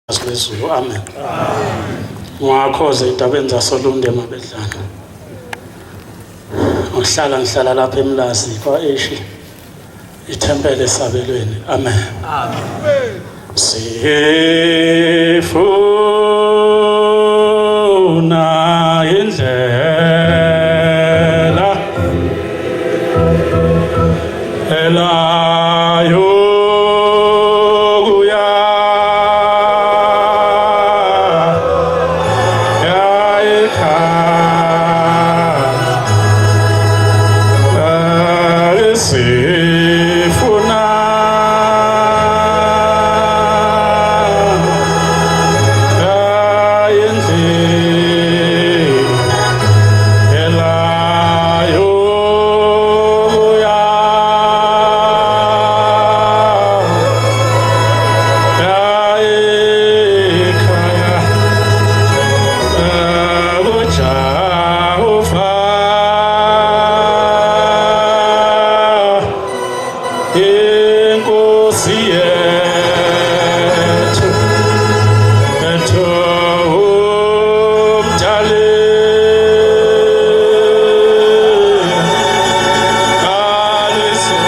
Lwezulu. Amen. Ngwakhoze indabeni zasoLunde mabedlana. Ngihlala ngihlala lapha eMlazi kwa-Eshi ithempele esabelweni. Amen. Amen. Sifuna indlela elayo kuya yayikhaya sifuna Inkosi yethu ethu umdali aliswa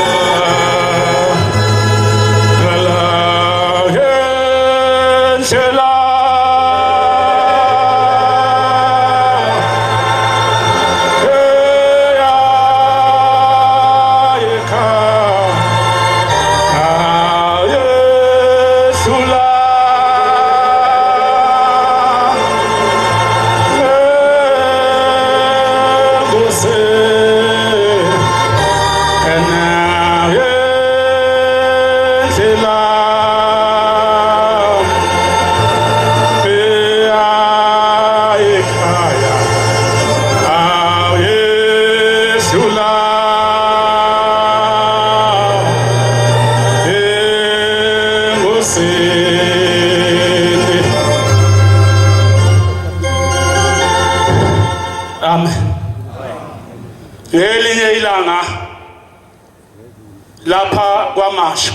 Amen. Ngelinye ilanga lapha kwaMashu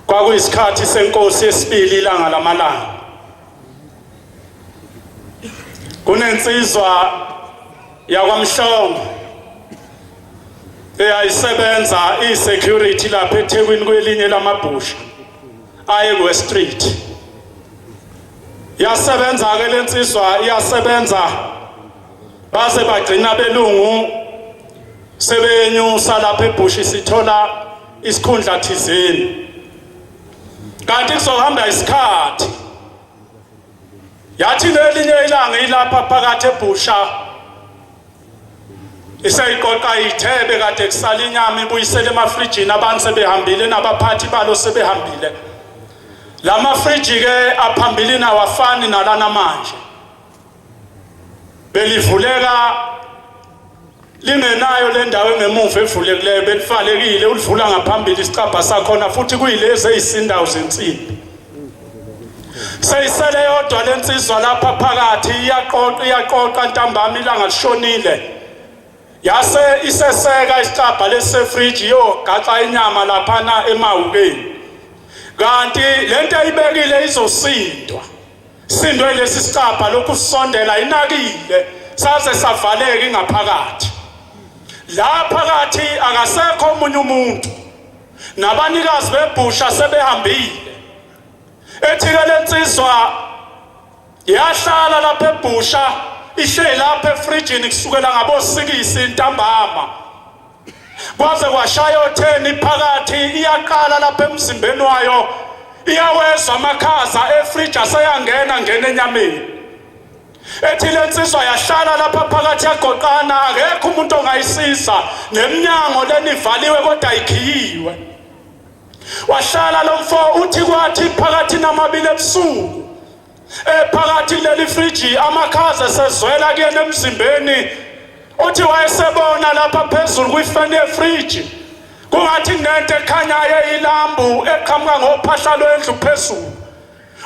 kwakuyisikhathi senkosi yesibili ilanga lamalanga kunensizwa yakwaMhlongo eyayisebenza i-security lapha eThekwini kwelinye lamabhusha aye kuWest Street. Yasebenza-ke le nsizwa iyasebenza baze bagcina belungu sebenyusa lapha ebhushi sithola isikhundla thizeni kanti kuzohamba isikhathi yathi ngelinye ilanga ilapha phakathi ebhusha iseyiqoqa ithebe kade kusala inyama ibuyisele emafrijini abantu sebehambile nabaphathi balo sebehambile la mafriji ke aphambilini awafani nalana manje belivuleka lingenayo le ndawo engemuva evulekileyo belifalekile ulivula ngaphambili isicabha sakhona futhi kuyilezi eyisindawo zensimbi seyisele yodwa lensizwa lapha phakathi iyaqoqa iyaqoqa ntambama ilanga lishonile yase iseseka isicabha lesefriji iyogaxa inyama laphana emahukeni kanti lento ayibekile izosindwa sindwe lesi sicabha lokhu sisondela inakile saze savaleka ingaphakathi la phakathi akasekho omunye umuntu nabanikazi bebhusha sebehambile ethi-ke lensizwa yahlala lapha ebhusha ihleli lapha efrijini kusukela ngabosikisi ntambama kwaze kwashaya otheni phakathi iyaqala lapha emzimbeni wayo iyawezwa amakhaza efriji aseyangena ngena enyameni ethi lensizwa yahlala lapha phakathi yagoqana akekho umuntu ongayisiza neminyango lenivaliwe kodwa ikhiyiwe wahlala lo mfo uthi kwathi phakathi namabili ebusuku ephakathi kuleli friji amakhaza sezwela kuyena emzimbeni uthi wayesebona lapha phezulu kwifeni yefriji kungathi kunento ekhanyayo eyilambu eqhamuka ngophahla lwendlu phezulu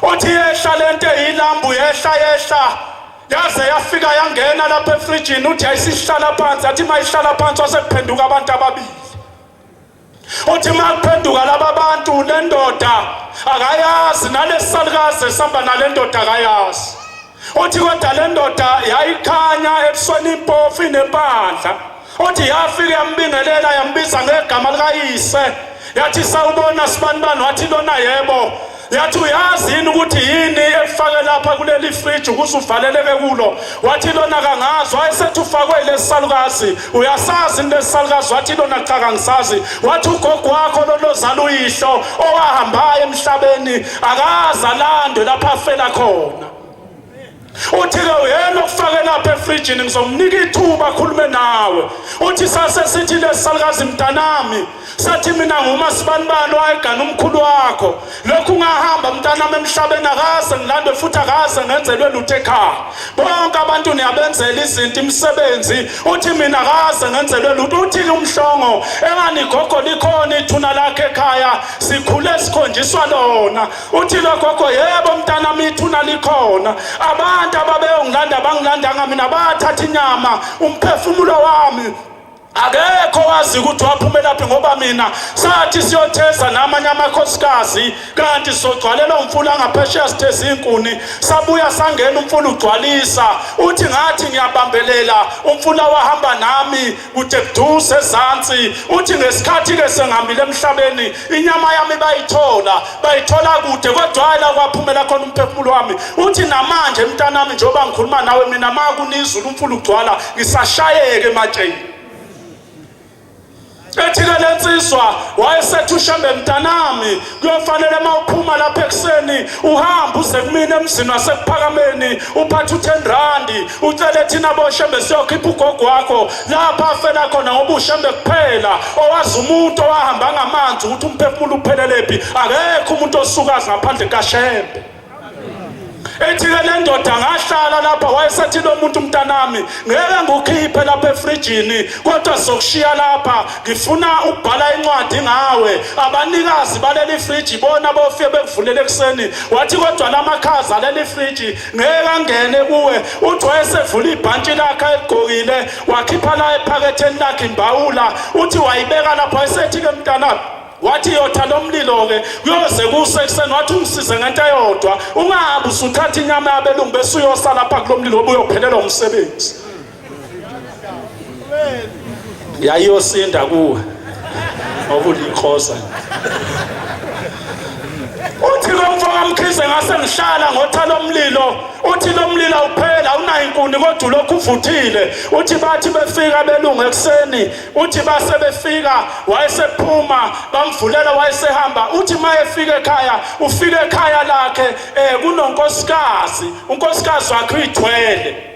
uthi yehla lento eyilambu yehla yehla yaze yafika yangena lapha efrijini uthi yayisihlala phansi athi mayihlala phansi wasekuphenduka abantu ababili. Uthi makuphenduka laba bantu le ndoda akayazi nalesisalukazi esihamba nale ndoda akayazi. Uthi kodwa le ndoda yayikhanya ebusweni impofu inempandla. Uthi yafika yambingelela yambiza ngegama likayise. Yathi sawubona sibanibani wathi lona yebo. Yathi uyazi yini ukuthi yini ekufake lapha kuleli fridge ukuze uvaleleke kulo? Wathi lona kangazi, wayesethi ufakwe lesisalukazi. Uyasazi yini lesisalukazi? Wathi lona cha kangisazi. Wathi ugogo wakho lolozala uyihlo owahambayo emhlabeni akaze alandwe lapha afela khona. Uthi-ke uyena okufake lapha efrijini ngizomnika ithuba akhulume nawe. Uthi sase sithi lesisalukazi mntanami, sathi mina ngumasibanibani wayegana umkhulu wakho. Lokhu ngahamba mntanami emhlabeni akaze ngilandwe futhi akaze ngenzelwe lutho ekhaya. Bonke abantu niyabenzela izinto imisebenzi, uthi mina akaze ngenzelwe lutho. Uthi-ke umhlongo engani gogo likhona ithuna lakhe ekhaya, sikhule sikhonjiswa lona. Uthi lo gogo yebo mntanami ithuna likhona. Abantu ababeyongilanda bangilandanga mina bathatha inyama umphefumulo wami akekho wazi ukuthi waphumelaphi ngoba mina sathi siyotheza namanye amakhosikazi kanti sogcwalela umfula ngaphesheya sitheza inkuni sabuya sangena umfula ugcwalisa uthi ngathi ngiyabambelela umfula wahamba nami kude kuduze ezansi uthi ngesikhathi-ke sengihambile emhlabeni inyama yami bayithola bayithola kude kodwa hayi la kwaphumela khona umphefumulo wami uthi namanje mntanami njengoba ngikhuluma nawe mina ma kunizulu umfula ugcwala ngisashayeke ematsheni ethi-ke le nsizwa wayesethi ushembe mntanami kuyofanele uma uphuma lapha ekuseni uhambe uze kumina emzini wasekuphakameni uphathe u-10 randi ucele thina boshembe siyokhipha ugogo wakho lapha afela khona ngoba ushembe kuphela owazi umuntu owahamba ngamanzi ukuthi umphefumulo uphelelephi akekho umuntu osukazi ngaphandle kashembe ethi-ke le ndoda ngahlala lapha wayesethi lo muntu mntanami ngeke ngukhiphe lapha efrijini kodwa sizokushiya lapha ngifuna ukubhala incwadi ngawe abanikazi baleli friji bona bofike bekuvulele ekuseni wathi kodwa lamakhaza aleli friji ngeke angene kuwe uthi wayesevula ibhantshi lakhe aligqokile wakhipha la ephaketheni lakhe imbawula uthi wayibeka lapho wayesethi-ke mntanami wathi yotha lo mlilo-ke kuyoze kuse ekuseni wathi ungisize ngento eyodwa ungahambi usuthatha inyama yabelungu bese uyosa lapha kulo mlilo ngoba uyophelelwa umsebenzi yayiyosinda kuwe ngoba ulikhoza uthi lo mfo kamkhize ngase ngihlala ngotha lo mlilo uthi lo mlilo awuphela awunayo inkuni kodwa ulokhu uvuthile uthi bathi befika belungu ekuseni uthi base befika wayesephuma bamvulela wayesehamba uthi uma efika ekhaya ufika ekhaya lakhe um kunonkosikazi unkosikazi wakhe uyithwele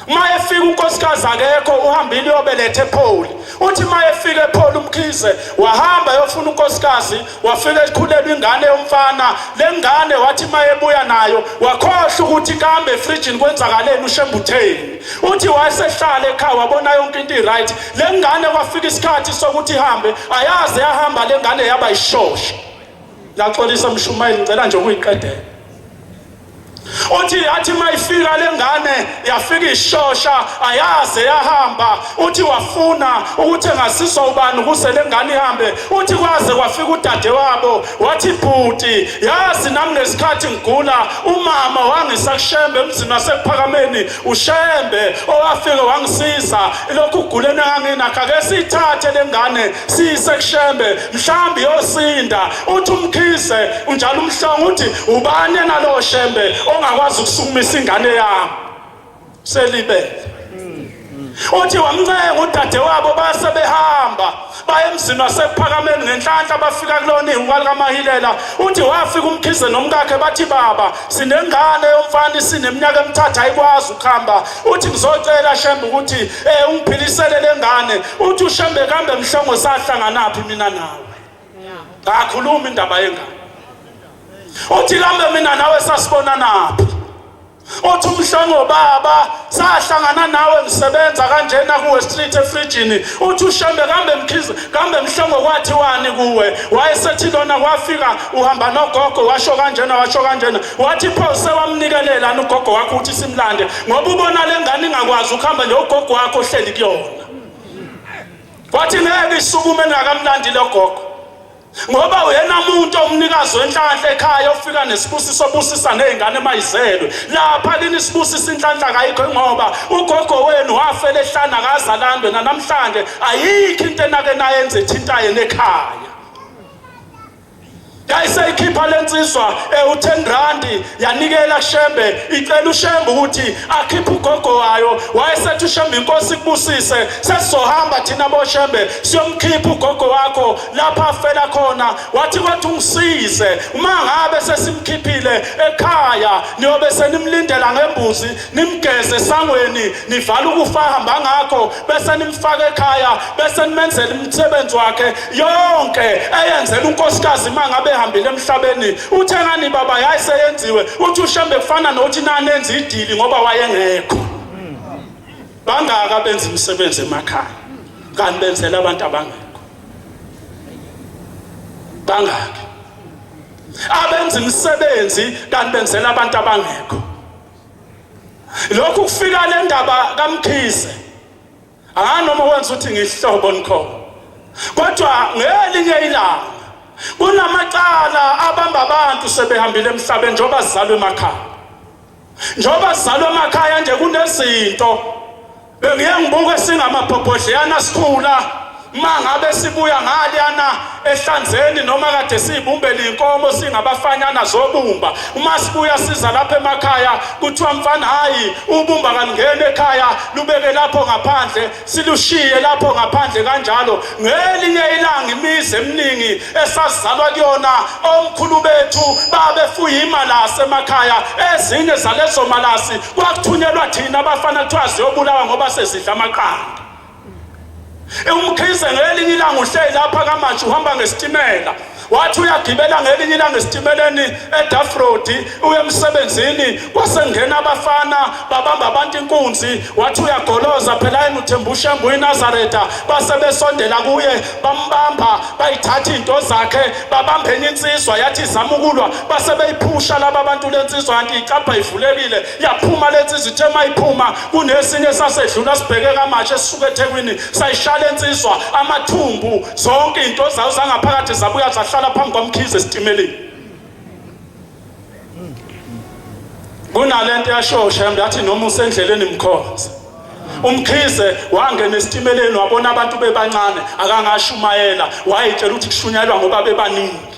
uma efika unkosikazi akekho uhambile uyobeletha epholi uthi uma efika epholi umkhize wahamba yofuna unkosikazi wafika ekhulelwa ingane yomfana le ngane wathi uma ebuya nayo wakhohlwa ukuthi kambe efrijini kwenzakaleni ushembutheni uthi wayesehlala ekhaya wabona yonke into i-right le ngane kwafika isikhathi sokuthi ihambe ayaze yahamba le ngane yaba ishosha Ngiyaxolisa mshumayeli ngicela nje ukuyiqedela. Uthi yathi mayifika lengane yafika ishosha ayaze yahamba uthi wafuna ukuthi engasiswa ubani ukuze lengane ihambe uthi kwaze kwafika udade wabo wathi bhuti yazi nami ngesikhathi ngigula umama wangisakushembe emzini wasekuphakameni ushembe owafika wangisiza lokhu kuguleni enganginakho ake siyithathe lengane siyise kushembe mhlawumbe iyosinda uthi umkhize unjalo umhlongo uthi ubani yena lowo shembe ongakwazi ukusukumisa ingane yami selibele uthi wamncenga udadewabo base behamba baye emzini wasekuphakameni ngenhlanhla bafika kulona ihhuka likamahilela uthi wafika umkhize nomkakhe bathi baba sinengane yomfana isineminyaka emithathu ayikwazi ukuhamba uthi ngizocela shembe ukuthi um ungiphilisele le ngane uthi ushembe kambe mhlongo sahlanganaphi mina nawe ngakhuluma indaba yengane uthi kambe mina nawe sasibonanaphi uthi umhlongo baba sahlangana nawe ngisebenza kanjena kuwe street efrijini uthi ushembe kambe mkhize kambe mhlongo kwathiwani kuwe wayesethi lona kwafika uhamba nogogo washo kanjena washo kanjena wathi pho sewamnikelela ugogo wakho ukuthi simlande ngoba ubona le ngane ingakwazi ukuhamba nje ugogo wakho ohleli kuyona wathi ngeke isukume ningakamlandi lo gogo. Ngoba uyena muntu omnikazi wenhlanhla ekhaya ofika nesibusiso obusisa nezingane mayizelwe. Lapha kini isibusiso inhlanhla kayikho ngoba ugogo wenu wafela ehlana kazalandwe namhlanje ayikho into enake nayenze ethinta yena ekhaya. Yayiseyikhipha lensizwa ewu-10 randi yanikela kuShembe icela uShembe ukuthi akhiphe ugogo wayo. Wayesethi uShembe inkosi ikubusise, sesizohamba thina boShembe siyomkhipha ugogo wakho lapha afela khona. Wathi kodwa ungisize uma ngabe sesimkhiphile ekhaya niyobe senimlindela ngembuzi nimgeze esangweni nivala ukufa hamba ngakho bese nimfaka ekhaya bese nimenzela umsebenzi wakhe yonke eyenzela unkosikazi uma ngabe ehambile emhlabeni. Uthe ngani baba yayiseyenziwe. Uthi uShembe kufana nokuthi nanenza idili ngoba wayengekho. Bangaka benza imisebenzi emakhaya kanti benzela abantu abangekho. Bangaki abenza imisebenzi kanti benzela abantu abangekho. Lokhu kufika le ndaba kaMkhize anganoma wenza ukuthi ngihlobo nikhona, kodwa ngelinye ilanga kunamacala abamba abantu sebehambile emhlabeni njengoba sizalwe emakhaya. Njengoba sizalwe emakhaya nje kunezinto bengiye ngibuke singamabhobhodleyana sikhula uma ngabe sibuya ngaliyana ehlanzeni noma kade siyibumbele inkomo singabafanyana zobumba, uma sibuya siza lapha emakhaya kuthiwa mfana hayi ubumba kalingeni ekhaya lubeke lapho ngaphandle, silushiye lapho ngaphandle kanjalo. Ngelinye ilanga imizi eminingi esazalwa kuyona omkhulu bethu babefuye imalasi emakhaya, ezinye zalezo malasi kwakuthunyelwa thina abafana kuthiwa ziyobulawa ngoba sezidla amaqanda. UMkhize ngelinye ilanga uhleli lapha kaMashi uhamba ngesitimela, wathi uyagibela ngelinye ilanga esitimeleni eDafrodi uye emsebenzini, kwasengena abafana babamba abantu inkunzi. Wathi uyagoloza phela yena uthemba uShembe uyiNazaretha, base besondela kuye bambamba bayithatha izinto zakhe babamba enye insizwa yathi izama ukulwa, base beyiphusha laba bantu lensizwa kanti icabha ivulekile yaphuma lensizwa. Ithe mayiphuma kunesinye sasedlula sibheke kaMashi esisuka eThekwini sayishaya lensizwa amathumbu, zonke izinto zayo zangaphakathi zabuya zahlala phambi kwaMkhize esitimeleni. Kunalento yasho Shembe yathi noma usendleleni mkhonze. UMkhize wangena esitimeleni wabona abantu bebancane akangashumayela, wayitshela ukuthi kushunyayelwa ngoba bebaningi.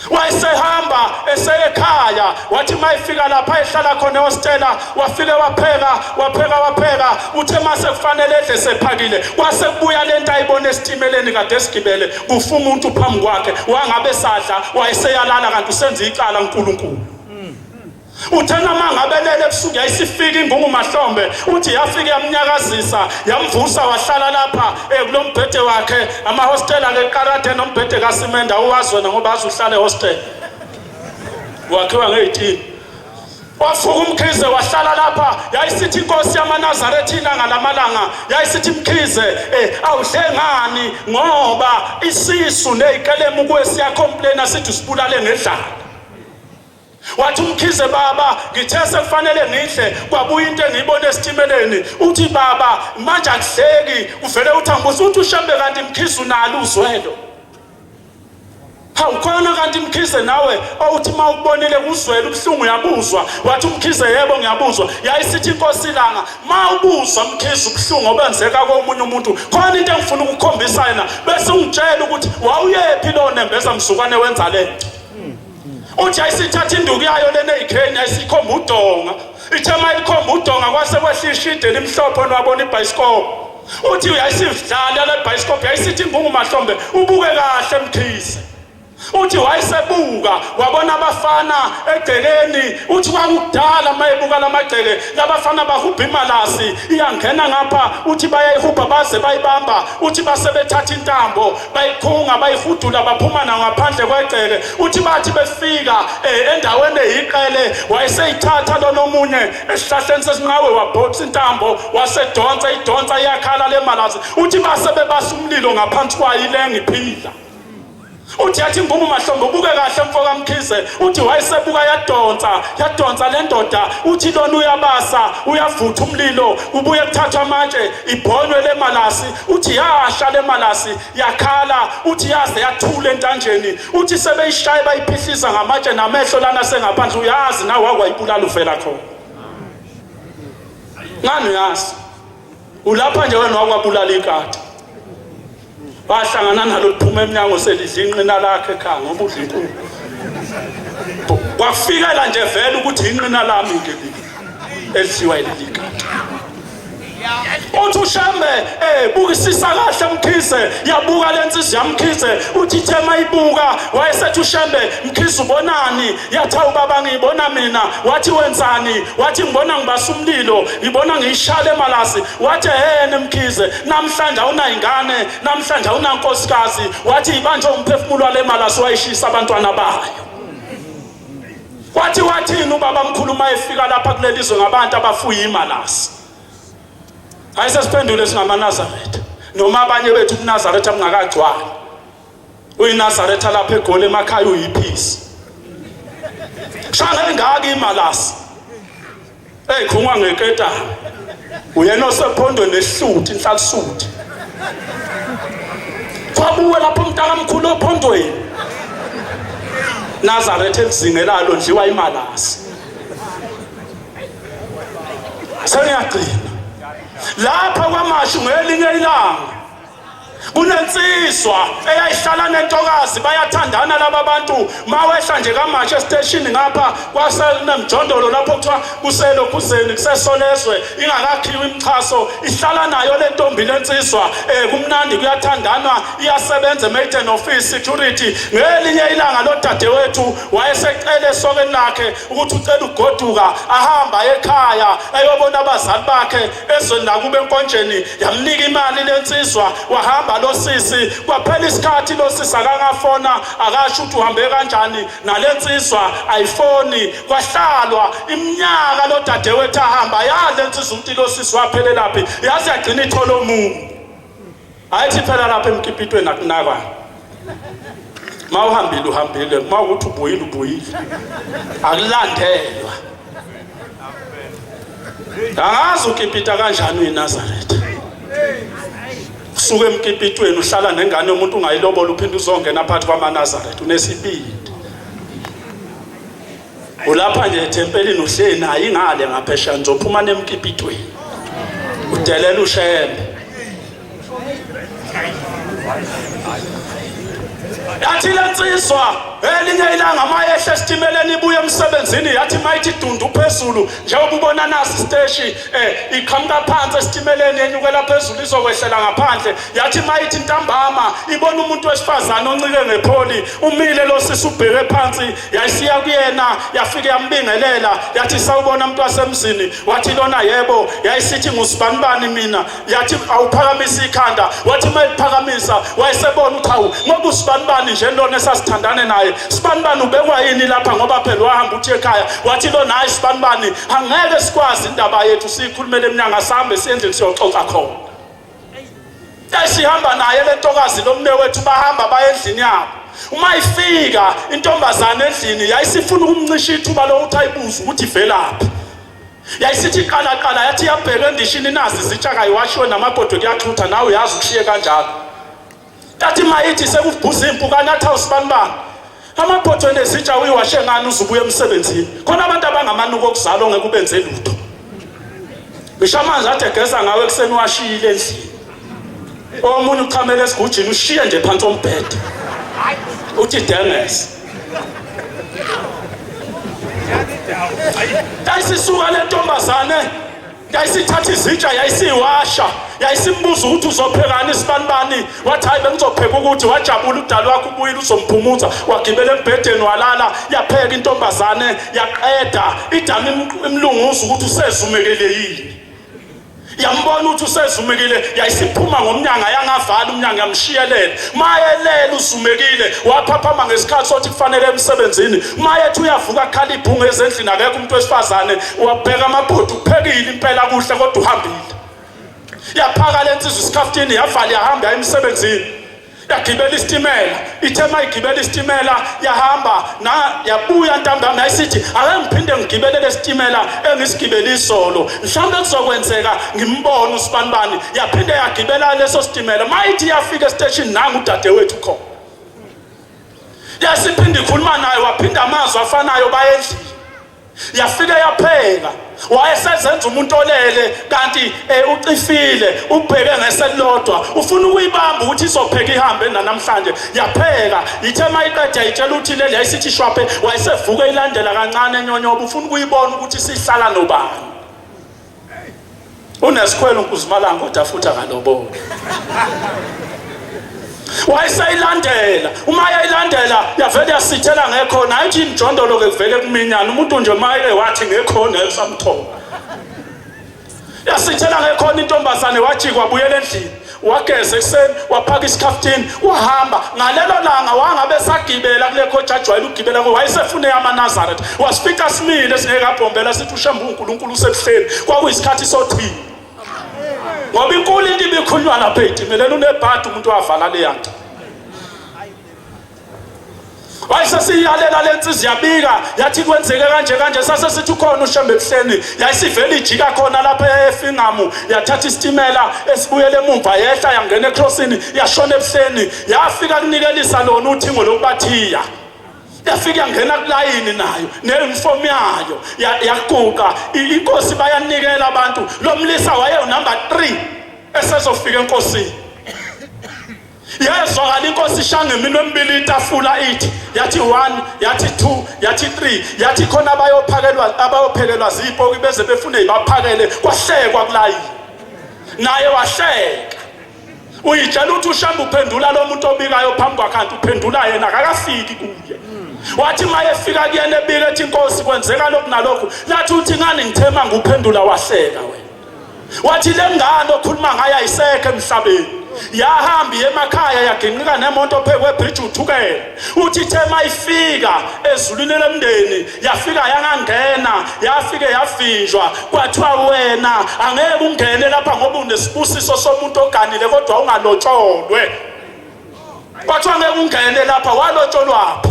Wayesehamba eseyekhaya, wathi mayifika lapha ehlala khona ehostela wafike wapheka wapheka wapheka. Uthe mase kufanele edle sephakile kwase kubuya lento ayibona esitimeleni kade esigibele, kufa umuntu phambi kwakhe, wangabe sadla wayeseyalala kanti usenza icala uNkulunkulu. Uthena mangabelele ebusuku yayisifika ingungu mahlombe, uthi yafika yamnyakazisa yamvusa wahlala lapha kulombhede wakhe. Amahostela ke qarade nombhede kasimenda uwazi wena ngoba azi uhlala ehostel wakhiwa ngeyitini. Wafuka uMkhize wahlala lapha, yayisithi inkosi yamaNazaretha ilanga lamalanga yayisithi Mkhize awudle ngani ngoba isisu nezikelemu kuwe siyacomplaina sithi usibulale ngedlala. Wathi uMkhize baba ngithe sekufanele ngidle kwabuya into engiyibona esitimeleni. Uthi baba manje akudleki uvele uthi angibuza uthi uShembe kanti Mkhize unalo uzwelo. Hawu khona kanti Mkhize nawe owuthi uma ukubonile kuzwela ubuhlungu uyabuzwa. Wathi uMkhize yebo ngiyabuzwa. Yayisithi inkosi ilanga ma ubuzwa Mkhize ubuhlungu obenzeka komunye umuntu khona into engifuna ukukhombisa yena bese ungitshela ukuthi wawuyephi lo nembeza mzukwane wenza lento. Uthi ayisithatha induku yayo lena eyikheni ayisikhomba udonga. Ithe mayikhomba udonga kwase kwehla ishide elimhlophe onwabona ibhayisikobho. Uthi uyayisidlala le bhayisikobho yayisithi ingungu mahlombe ubuke kahle Mkhize. Uthi wayesebuka wabona abafana egcekeni. Uthi kwakudala mayebuka lamagceke labafana bahubha imalasi iyangena ngapha. Uthi bayayihubha baze bayibamba. Uthi base bethatha intambo bayikhunga bayihudula baphuma nawo ngaphandle kwegceke. Uthi bathi befika endaweni eyiqele wayeseyithatha lona omunye esihlahleni sesinqawe wabhotsa intambo wasedonsa idonsa iyakhala le malazi. Uthi base bebasa umlilo ngaphansi kwayo ilenga iphila. Uthi yathi imvubu mahlombe ubuke kahle mfo kaMkhize, uthi wayesebuka yadonsa yadonsa le ndoda, uthi lona uyabasa uyavutha umlilo, kubuye kuthathwa amatshe ibhonywe le malasi, uthi yasha le malasi yakhala, uthi yaze yathula entanjeni, uthi sebeyishaye bayiphihliza ngamatshe namehlo lana sengaphandle, uyazi nawe wakwayibulala uvela khona ngani uyazi ulapha nje wena wakwabulala ikati Wahlangana nalo liphuma emnyango selidla inqina lakhe ekhaya ngoba udla inkukhu. Kwafikela nje vele ukuthi inqina lami ke leli elidliwa yileli kati. Uthi uShembe eh bukisisa kahle Mkhize yabuka lensizwa yaMkhize uthi ithe mayibuka wayesethi uShembe Mkhize ubonani yathi awu baba ngiyibona mina wathi wenzani wathi ngibona ngibasa umlilo ngibona ngiyishale emalasi wathi ehene Mkhize namhlanje awunayingane namhlanje awunankosikazi wathi ibanjwe umphefumulo wale malasi wayishisa abantwana bayo wathi wathini ubaba mkhulu uma efika lapha kuleli zwe ngabantu abafuye imalasi hayi sesiphendule singamaNazaretha noma abanye bethu ubuNazaretha bungakagcwali uyiNazaretha lapha eGoli emakhaya uyiphisi shanga engaka imalasi eyikhungwa ngeketana uyena osephondweni nehluthi inhlalisuthi kwabuwe lapho umntakamkhulu ophondweni Nazaretha elizingelayo londliwa imalasi sengiyagcina lapha kwamashu ngelinye ilanga Kunensizwa eyayihlala nentokazi bayathandana laba bantu mawehla nje kamasha esiteshini ngapha kwasenemjondolo lapho kuthiwa kuselokhuzeni kusesolezwe ingakakhiwa imixhaso ihlala nayo le ntombi lensizwa um kumnandi kuyathandanwa iyasebenza emaiden office security ngelinye ilanga lo dadewethu wayesecele esokeni lakhe ukuthi ucela ukugoduka ahamba ekhaya eyobona abazali bakhe ezweni lakubo enkonjeni yamnika imali lensizwa wahamba lo sisi kwaphela isikhathi lo sisi akangafona akasho ukuthi uhambe kanjani nalensizwa ayifoni kwahlalwa iminyaka lo dadewethu ahamba yazi lensizwa ukuthi lo sisi waphelelaphi yazi yagcina ithola omunye Ayithi phela lapha emkipitweni akunakwa. Mawuhambile uhambile, mawukuthi ubuyile ubuyile. Akulandelwa. Angazi ukipita kanjani uyiNazaretha. Usuke emkipitweni uhlala nengane yomuntu ungayilobola uphinde uzongena phakathi kwamaNazaretha unesibindi. Ulapha nje ethempelini uhleli naye ingale ngaphesheya nizophuma nemkipitweni. Udelela uShembe. Yathi lensizwa elinye ilanga mayehla esitimeleni ibuye emsebenzini yathi mayithi dundu phezulu njengoba ubona nasi isiteshi eh iqhamuka phansi esitimeleni yenyukela phezulu izokwehlela ngaphandle yathi mayithi ntambama ibona umuntu wesifazane oncike ngepholi umile lo sisi ubheke phansi yayisiya kuyena yafike yambingelela yathi sawubona umuntu wasemzini wathi lona yebo yayisithi ngusibanibani mina yathi awuphakamisa ikhanda wathi uma eliphakamisa wayesebona ukuthi hawu ngoba usibanibani nje lona esasithandane naye sibanibani ubekwa yini lapha ngoba phela wahamba uthi ekhaya wathi lona hayi sibanibani angeke sikwazi indaba yethu siyikhulumele emnyango asihambe siye endlini siyoxoxa khona Esihamba naye le ntokazi lomne wethu bahamba baye endlini yabo. Uma ifika intombazane endlini yayisifuna ukumncisha ithuba lokuthi ayibuze ukuthi ivelaphi. Yayisithi qala qala yathi yabheka endishini nazi izitsha kayiwashiwe namabhodwe kuyaxhutha nawe uyazi ukushiye kanjalo. Tathi mayithi sekubhuza impukane athi awusibanibani. Amabhodwe nezitsha uyiwashe ngani uzubuya emsebenzini. Khona abantu abangamanuko okuzalwa ngeke ubenze lutho. Ngisho amanzi ade egeza ngawo ekuseni washiyile endlini. Omunye uchamela esigujini ushiye nje phansi ombhede. Uthi dengese. Yayisisuka le ntombazane yayisithatha izitsha yayisiwasha yayisimbuza ukuthi uzophekani isibanibani wathi hayi bengizopheka ukuthi wajabula udali wakho ubuyile uzomphumuza wagibela embhedeni walala yapheka intombazane yaqeda idama imlunguza ukuthi usezumekele yini yambona ukuthi usezumekile yayisiphuma ngomnyango ayangavala umnyango yamshiyelela mayelele uzumekile waphaphama ngesikhathi sothi kufanele emsebenzini mayethi uyavuka khala ibhungu ezendlini akekho umuntu wesifazane wabheka amabhodi uphekile impela kuhle kodwa uhambile yaphaka le nsizwa isikhaftini yavala yahamba emsebenzini. Yagibela isitimela, ithe mayigibela isitimela yahamba na yabuya ntambama, yayisithi ake ngiphinde ngigibele lesitimela engisigibele izolo, mhlawumbe kuzokwenzeka ngimbone usibanibani. Yaphinde yagibela leso sitimela, mayithi yafika esiteshini nangu udadewethu khona. Yasiphinde ikhuluma naye, waphinda amazwi afanayo, bayendlini. Yafike yapheka, wayesezenza umuntu olele kanti ucifile, ubheke ngeselilodwa, ufuna ukuyibamba ukuthi izopheka ihambe namhlanje. Yapheka, ithe mayiqeda yayitshela ukuthi leli yayisithi shwaphe, wayesevuka ilandela kancane enyonyoba, ufuna ukuyibona ukuthi sihlala nobani. Unesikhwelo uNkuzimalanga kodwa futhi akaloboli. Wayeseyilandela, uma yayilandela yavele yasithela ngekhona, ayithi imjondolo ke kuvele kuminyana umuntu nje mayeke wathi ngekhona esamthola. Yasithela ngekhona intombazane, wajika wabuyela endlini, wageza ekuseni, waphaka isikhaftini, wahamba. Ngalelo langa wangabe sagibela kule coach ajwayele ukugibela kuyo, wayesefune amaNazaretha. Wasifica simile singeke abhombela, sithi uShembe uNkulunkulu usebuhleni. Kwakuyisikhathi sothini, ngoba inkulu into ibikhulunywa lapha ey'timeleni. Unebhadi umuntu wavala leya nto. Wayesesiyalela le nsizwa, yabika yathi kwenzeke kanje kanje. Sase sithi ukhona uShembe ebuhleni, yayisivele ijika khona lapha eFingamu, yathatha isitimela esibuyele emumva, yehla yangena ecrossini, yashona ebuhleni, yafika kunikelisa lona uthingo lokubathiya. Yafika yangena kulayini nayo ne-uniform yayo, yaguqa inkosi, bayanikela abantu. Lo mlisa waye unumber 3 esezofika enkosini. Yezwakala inkosi ishaya ngeminwe emibili itafula, ithi yathi 1, yathi 2, yathi 3, yathi khona abayophakelwa, abayophelelwa zipoki beze befune ibaphakele. Kwahlekwa kulayini, naye wahleka. Uyitshela ukuthi uShembe uphendula lo muntu obikayo phambi kwakhe, kanti uphendula yena, akakafiki kuye. Wathi uma efika kuyena ebika ethi inkosi kwenzeka lokhu nalokhu, lathi uthi ngani ngithema nguphendula, wahleka wena. Wathi le ngane okhuluma ngayo ayisekho emhlabeni, yahamba emakhaya yaginqika nemonto phezu kwebridge uThukela. Uthi ithe mayifika ezulwini lemndeni yafika yangangena, yafike yavinjwa, kwathiwa wena angeke ungene lapha ngoba unesibusiso somuntu oganile kodwa ungalotsholwe. Kwathiwa ngeke ungene lapha, walotsholwaphi?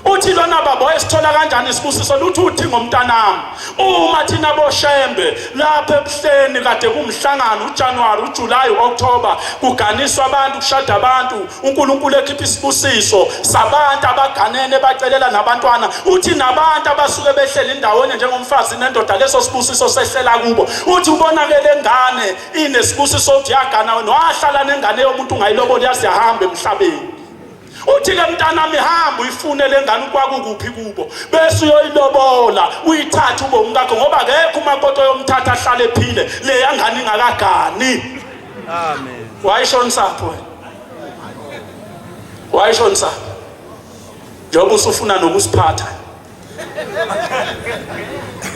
Uthi lona baba wayesithola kanjani isibusiso? Luthi uthi ngomntanami, uma thina boShembe lapha ebuhleni kade kumhlangano uJanuary, uJuly, uOctober, kuganiswa abantu, kushada abantu, uNkulunkulu ekhipha isibusiso sabantu abaganene bacelela nabantwana. Uthi nabantu abasuke behleli indawonye njengomfazi nendoda, leso sibusiso sehlela kubo. Uthi ubonakele ngane inesibusiso, uthi yagana wena wahlala nengane yomuntu ungayiloboli, yaze yahamba emhlabeni. Uthi ke mntanami, hamba uyifune le ngane kwakukuphi kubo, bese uyoyilobola uyithathe ube umkakho, ngoba akekho umakoti oyomthatha ahlale ephile leya ngane ingakagani. Amen. Wayishonisaphi wena? Wayishonisaphi? Njengoba usufuna nokusiphatha,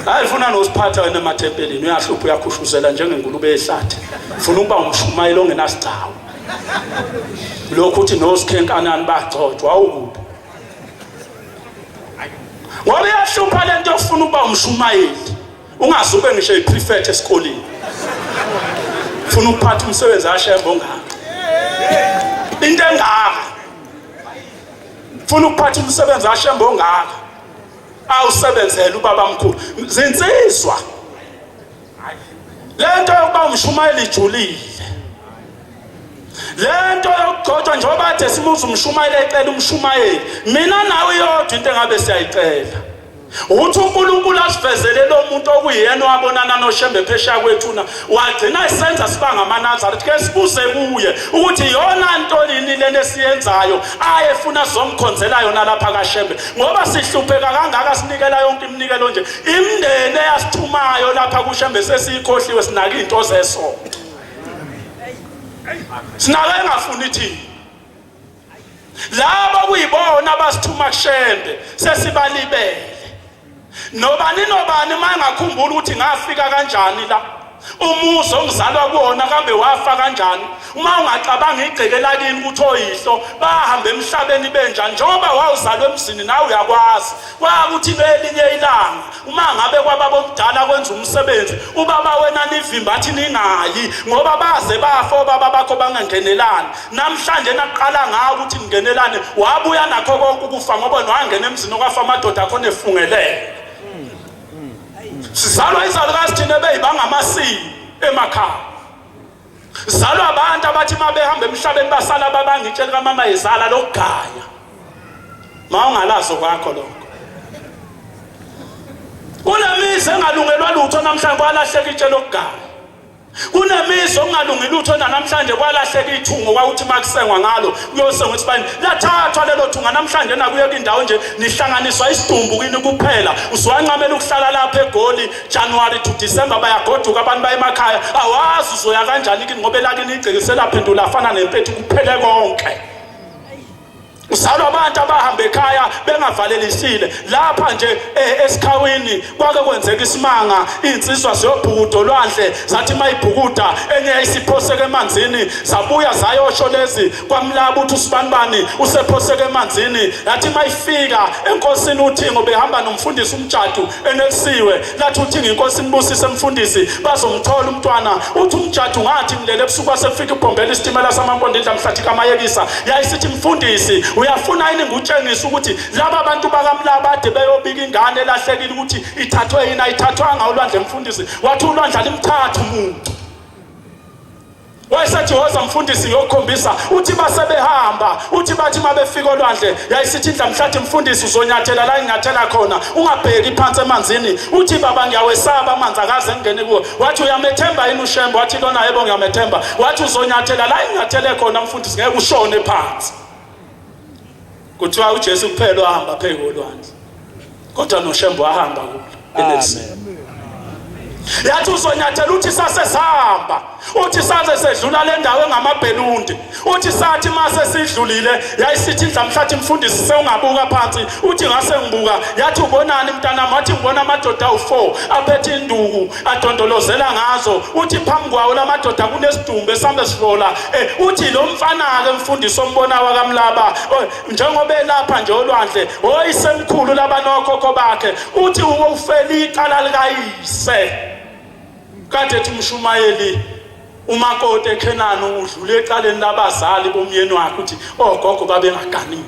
hayi funa nosiphatha wena emathempelini, uyahlupha, uyakhushuzela njengengulube yehlathi, funa ukuba umshumayeli ongenasigcawu. Lokhu uthi nosikhenkanani bagcotshwa, awukuphi? Ngoba iyahlupha lento yokufuna ukuba umshumayeli, ungaze ube ngisho iprefect esikoleni, ufuna ukuphatha umsebenzi aShembe ongaka, into engaka, funa ukuphatha umsebenzi aShembe ongaka awusebenzele ubaba mkhulu. Zinsizwa, lento yokuba umshumayeli ijulile, lento yokugcotshwa. Njengoba ade simuza umshumayeli ecela umshumayeli, mina nawe iyodwa into engabe siyayicela ukuthi uNkulunkulu asivezele lo muntu okuyena wabonana noShembe phesheya kwethuna, wagcina esenza siba ngamaNazaretha. Ke sibuze kuye ukuthi iyona nto yini lena esiyenzayo ayefuna sizomkhonzela yona lapha kaShembe, ngoba sihlupheka kangaka, sinikela yonke iminikelo nje, imindeni eyasithumayo lapha kuShembe sesiyikhohliwe, sinaka izinto zesonto, sinaka engafuni thina laba kuyibona abasithuma kuShembe sesibalibele. Nobani nobani uma engakhumbula ukuthi ngafika kanjani la. Umuzi ongizalwa kuwona kambe wafa kanjani? Uma ungacabanga igceke lakini ukuthi oyihlo bahamba emhlabeni benjani, njengoba wawuzalwa emzini nawe uyakwazi. Kwakuthi ngelinye ilanga uma ngabe kwababa omdala kwenza umsebenzi, ubaba wena nivimba athi ningayi ngoba baze bafa obaba bakho bangangenelani. Namhlanje naqala ngawo ukuthi ningenelane, wabuya nakho konke ukufa ngoba wangena emzini okwafa amadoda akhona efungelele. Sizalwa izalukazi thina ebeyibanga amasiko emakhaya. Zalwa abantu abathi uma behamba emhlabeni basala babanga itshe likamama yezala lokugaya. Ma ungalazo kwakho lokho. Kunemizi engalungelwa lutho namhlanje kwalahleka itshe lokugaya. Kunemizi okungalungi lutho namhlanje kwalahleka ithungo kwakuthi makusengwa ngalo kuyosengwa isibayeni lathathwa lelo thunga namhlanje nakuye kwindawo nje nihlanganiswa isidumbu kini kuphela usuwancamela ukuhlala lapha eGoli January to December bayagoduka abantu baye emakhaya awazi uzoya kanjani kini ngoba elakini igceke selaphendula afana nempethu kuphele konke Uzalwa abantu abahamba ekhaya bengavalelisile lapha nje eh, esikhawini kwake kwenzeka isimanga insizwa ziyobhukuda olwandle zathi mayibhukuda enye yayisiphoseke emanzini zabuya zayosho lezi kwamlaba uthi usibanibani usephoseke emanzini yathi mayifika enkosini uthingo behamba nomfundisi umjadu enelisiwe lathi uthingo inkosi inibusise mfundisi bazomthola umntwana uthi umjadu ngathi ngilele ebusuku kwasefika ibhombela isitimela samampondo indla mhlathi kamayekisa yayisithi mfundisi uyafuna yini ngutshengisa ukuthi laba bantu bakamlaba ade beyobika ingane elahlekile ukuthi ithathwe yini ayithathwanga ulwandle mfundisi wathi ulwandle alimthatha umuntu Wayesethi woza mfundisi ngiyokukhombisa. Uthi basebehamba, uthi bathi uma befika olwandle, yayisithi indlamhlathi mfundisi uzonyathela la enginyathela khona, ungabheki phansi emanzini. Uthi baba ngiyawesaba amanzi akaze ngingene kuwo. Wathi uyamethemba yini uShembe? Wathi lona yebo ngiyamethemba. Wathi uzonyathela la enginyathele khona mfundisi ngeke ushone phansi. Kuthiwa uJesu kuphela wahamba phezu kolwandle. Kodwa noShembe wahamba kulo. Amen. Yathi uzonyathela uthi sase sihamba uthi saze sedlula le ndawo engamabhelundi uthi sathi mase sidlulile yayisithi indlamhlathi mfundisi sewungabuka phansi uthi ngase ngibuka yathi ubonani mntanami wathi ngibona amadoda awu-4 aphethe induku adondolozela ngazo uthi phambi kwawo la madoda kunesidumbu esihambe sifola um uthi lo mfana-ke mfundisi ombona wakamlaba njengoba elapha nje olwandle oyisemkhulu laba nokhokho bakhe uthi ufela icala likayise kade ethi umshumayeli umakoti eKhenani udlule ecaleni labazali bomyeni wakhe uthi ogogo babengaganile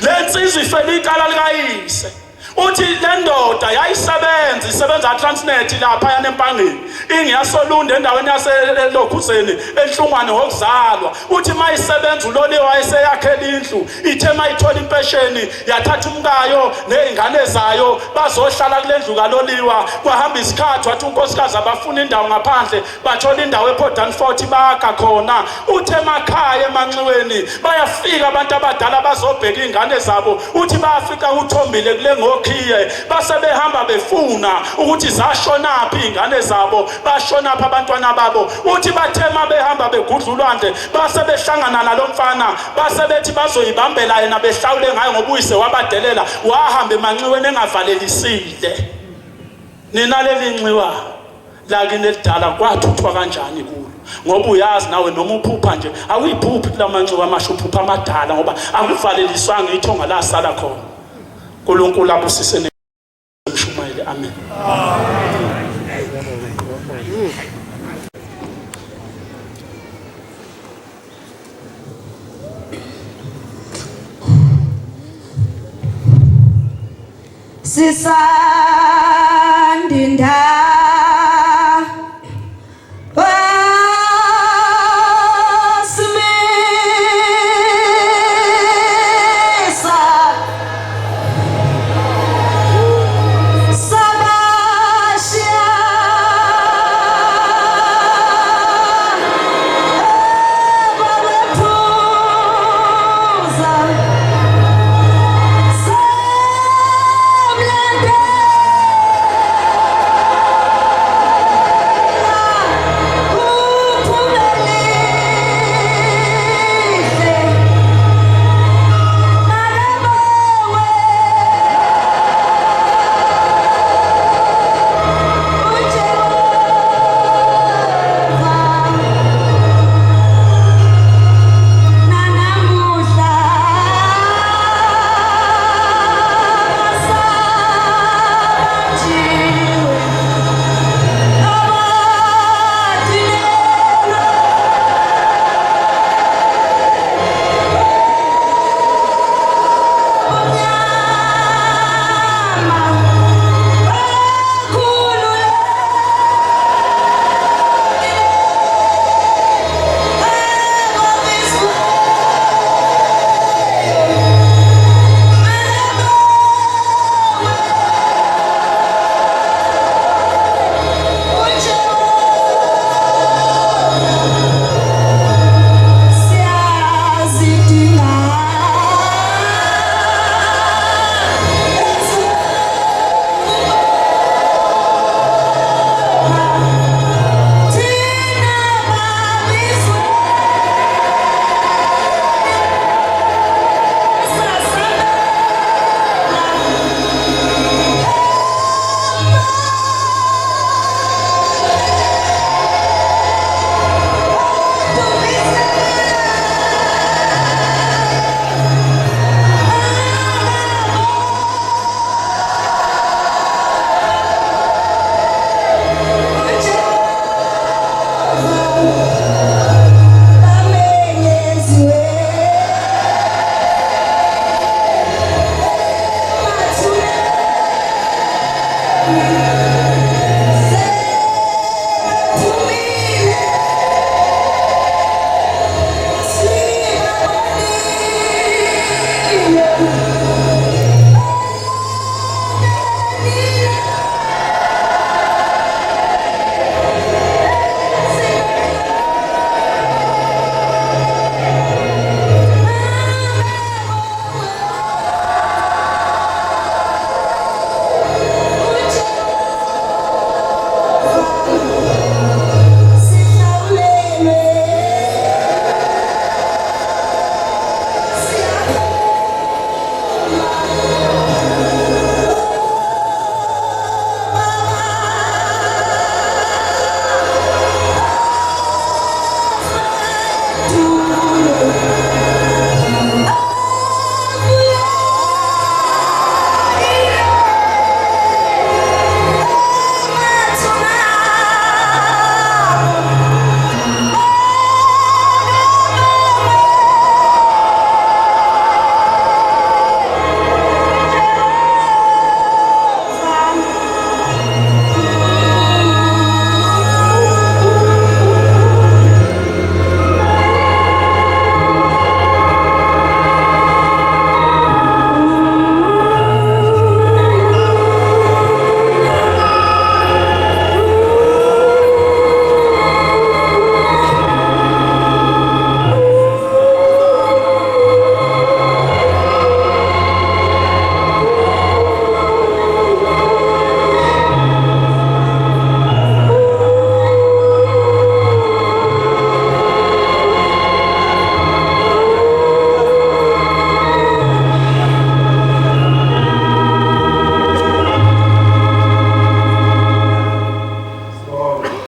le nsizwa ifela icala likayise uthi le ndoda yayisebenza isebenza Transnet lapha yanempangeni ingiyasolunda endaweni yaselokhuzeni enhlungwane ngokuzalwa uthi mayisebenza uloliwe wayeseyakhela indlu ithe mayithola impesheni yathatha umkayo nezingane zayo bazohlala kule ndlu kaloliwa kwahamba isikhathi wathi unkosikazi abafuna indawo ngaphandle bathola indawo ePort Danfort bakha khona uthi emakhaya emanxiweni bayafika abantu abadala bazobheka izingane zabo uthi bayafika uthombile kule ngokhiye base behamba befuna ukuthi zashonaphi izingane zabo bashonaphi abantwana babo uthi bathema behamba begudla ulwandle base behlangana nalomfana base bethi bazoyibambela yena behlawule ngayo ngoba uyise wabadelela wahamba emanxiweni engavalelisile nina leli nxiwa lakini elidala kwathuthwa kanjani kulo ngoba uyazi nawe noma uphupha nje awuyiphuphi kulamanxiwa amasha uphupha amadala ngoba akuvaleliswanga ithonga lasala khona uNkulunkulu abusise mshumayeli amen Sisandinda wasimisa sabashiya babephuza samlandela. Emhlabeni.